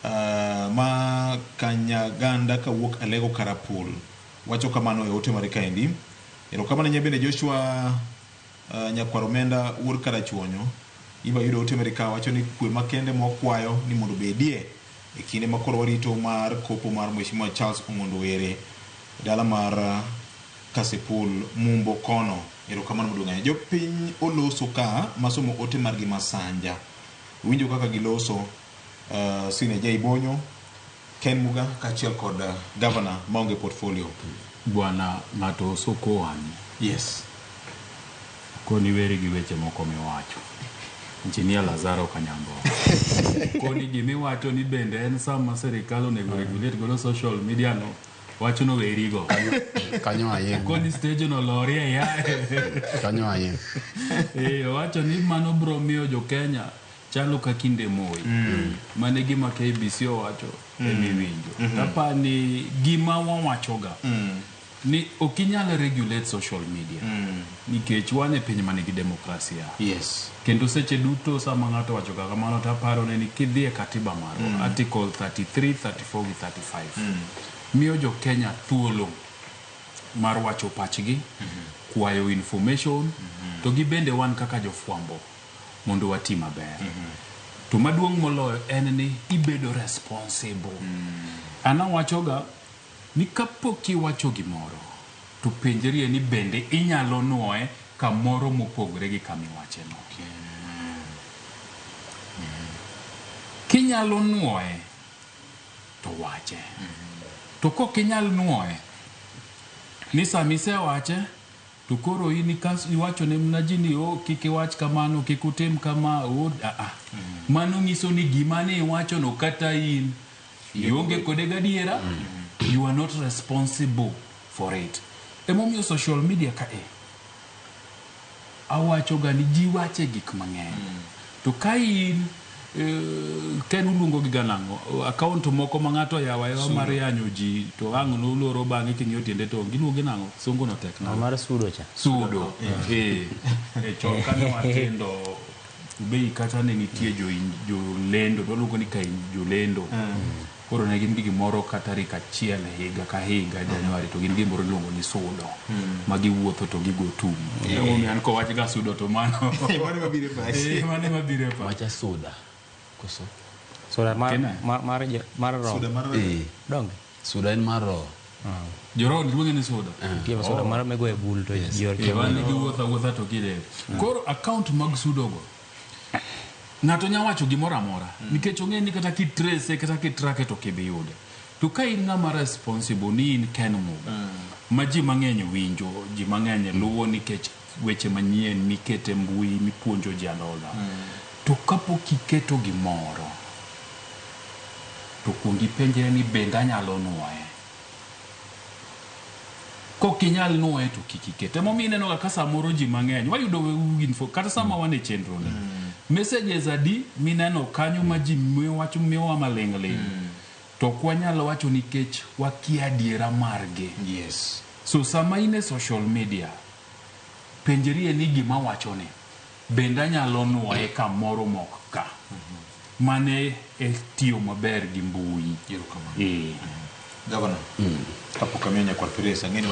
Ma Kanyaganda kawuok Alego Karapul wacho kamano e ote mare kaendi. Erokamano ahinya bende Joshua Nyakwar Omenda wuod Karachuonyo. Iba yudo ote mare ka wacho ni kwe makende mokwayo ni mondo obedie e kinde ma koro warito mar kopo mar Mheshimiwa Charles Ong'ondo Were e dala mar Kasipul Mumbo kono. Erokamano maduong' ahinya. Jopiny oloso ka masomo ote margi masanja. Winjo kaka giloso Sine Jay Bonyo, Ken Muga kaachiel kod governor maonge portfolio. Bwana ng'ato osoko wang'i. Yes. Koni weri gi weche moko miwacho. Engineer Lazaro Kanyambo. Koni gimiwacho ni bende en sama sirikal onego regulate godo social media no wachno werigo. Kanyo aye. Koni stage no lorie yae. Kanyo aye. Eh, owacho ni mano bro miyo jo Kenya chalo ka kinde Moi. Mano e gima KBC owacho emiwinjo. Tapani gima wawachoga ni ok inyal regulate social media nikech wan e piny manigi demokrasia. Yes. Kendo seche duto sama ng'ato owacho ga kamano to aparo ne ni kidhi e katiba marwa article 33, 34 gi 35 miyo jo Kenya thuolo mar wacho pachgi, kwayo information to gi bende wan kaka jofwambo mondo wati maber. To maduong' moloyo en ni ibedo responsible. An awachoga ni kapok iwacho gimoro to penjrie ni bende inyalo nuoye kamoro mopogore gi kamiwacheno. Kinyalo nuoye to wache. To kok inyal nuoye ni sama isewache to koro in iwacho ne mana ji ni oh, kik iwach kamano, kik utim kama, oh, ah, ah. Mano nyiso ni gima ne iwachono kata in ionge kode gadiera, you are not responsible for it. Emomiyo social media ka e awacho ga ni ji wache gik mang'eny. To ka in Ken uluongo gi ga nang'o? Account moko ma ng'ato oyawo ayawa mar yanyo ji to ang' noloro bang'e king'iyo tiende to giluonge nang'o? Songo no tek nade? Mar sudo cha. Sudo. Eh. Eh, chon kane watindo Ubei kata ne nitie jolendo, waluongo ni ka jolendo. Koro ne gin gi gimoro ka tarik achiel higa ka higa January to gin gimoro iluongo ni sudo. Ma giwuotho to gigo tum. Emomiyo an kowach ga sudo to mano. Mano ema biro e pachi. Eh, mano ema biro e pacha. Wacha suda. Koso? Suda mar Kena. mar mar mar roho. Suda mar Eh. Donge. Suda en mar roho. Joroho luonge ni suda. Nitie suda mar migoyo e bul to ji Eh, wan giwuotho awuotha to gilero. Koro account mag sudo go ng'ato nya wacho gimoro amora nikech ong'e ni kata kitrace kata kitrake to ok ibi yude. To ka in ng'ama responsible ni in Ken Muga ma ji mang'eny winjo, ji mang'eny luwo nikech weche manyien mikete mbui mipuonjo ji and all that. To kapok iketo gimoro to kuong ipenjre ni bende anyalo nuoye. Kok inyal nuoye to kik iket. Emomiyo ineno ga ka samoro ji mang'eny wayudo info kata sama wan e chenro ni. Messages adi mineno kanyo ma ji wacho miyowa maling' ling'. To ok wanyal wacho nikech wakia adiera margi. Yes. So sama in e social media, penjrie ni gima wacho ni bende anyalo nuoye kamoro mok ka. Mane e tiyo maber gi mbui. Erokamano. Eh. Governor. Kapok amiyo nyakwar Pires ang'e ni